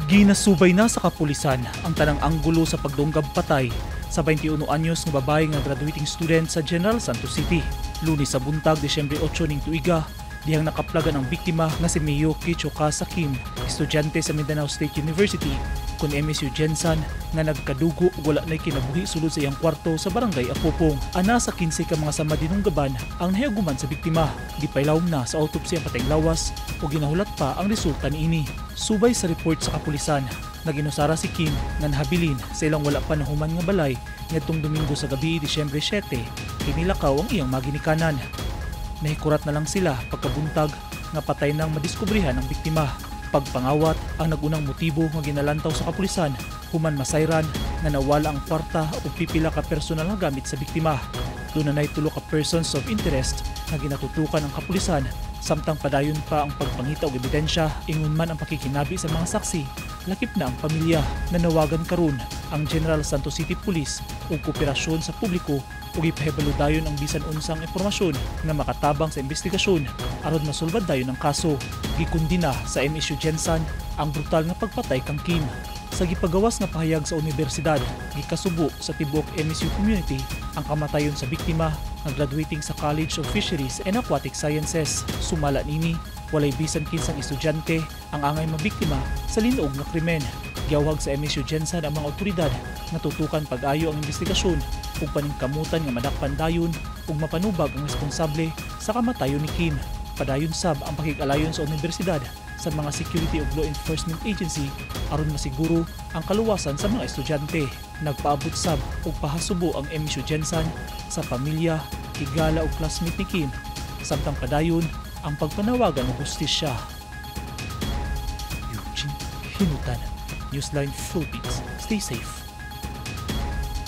Ginasubay na sa kapulisan ang tanang anggulo sa pagdunggab patay sa 21 anyos nga babae nga graduating student sa General Santos City. Lunes sa buntag, Disyembre 8 ning tuiga, dihang nakaplagan ang biktima nga si Miyuki Chokasa Kim, estudyante sa Mindanao State University kun MSU GenSan, nga nagkadugo ug wala na'y kinabuhi sulod sa iyang kwarto sa Barangay Apopong. Ana sa 15 ka mga sama dinunggaban ang nahiuguman sa biktima. Gipailawom na sa autopsy ang patayng lawas ug ginahulat pa ang resulta niini. Subay sa report sa kapulisan, naginusara si Kim nga nahabilin sa ilang wala pa nahuman nga balay ngadtong Domingo sa gabi, Disyembre 7, kinilakaw ang iyang maginikanan. Nahikurat na lang sila pagkabuntag nga patay nang madiskubrihan ang biktima. Pagpangawat ang nagunang motibo nga ginalantaw sa kapulisan human masayran nga nawala ang kwarta ug pipila ka personal nga gamit sa biktima. Duna nay tulo ka persons of interest nga ginatutukan ang kapulisan samtang padayon pa ang pagpangita og ebidensya, ingon man ang pakikinabi sa mga saksi, lakip na ang pamilya. Nanawagan karon ang General Santos City Police og kooperasyon sa publiko ug ipahibalo dayon ang bisan unsang impormasyon nga makatabang sa investigasyon aron masulbad dayon ang kaso. Gikundina sa MSU GenSan ang brutal nga pagpatay kang Kim. Sa gipagawas nga pahayag sa unibersidad, gikasubo sa tibuok MSU community ang kamatayon sa biktima nga graduating sa College of Fisheries and Aquatic Sciences. Sumala nini, walay bisan kinsang estudyante ang angay mabiktima sa linuog nga krimen. Giawhag sa MSU GenSan ang mga otoridad nga tutukan pag-ayo ang investigasyon ug paningkamutan nga madakpan dayon ug mapanubag ang responsable sa kamatayon ni Kim. Padayon sab ang pakig-alayon sa unibersidad sa mga security ug law enforcement agency aron masiguro ang kaluwasan sa mga estudyante. Nagpaabot sab og pahasubo ang MSU GenSan sa pamilya, higala ug classmate ni Kim samtang padayon ang pagpanawagan og hustisya. Eugene Hinutan, Newsline Philippines. Stay safe.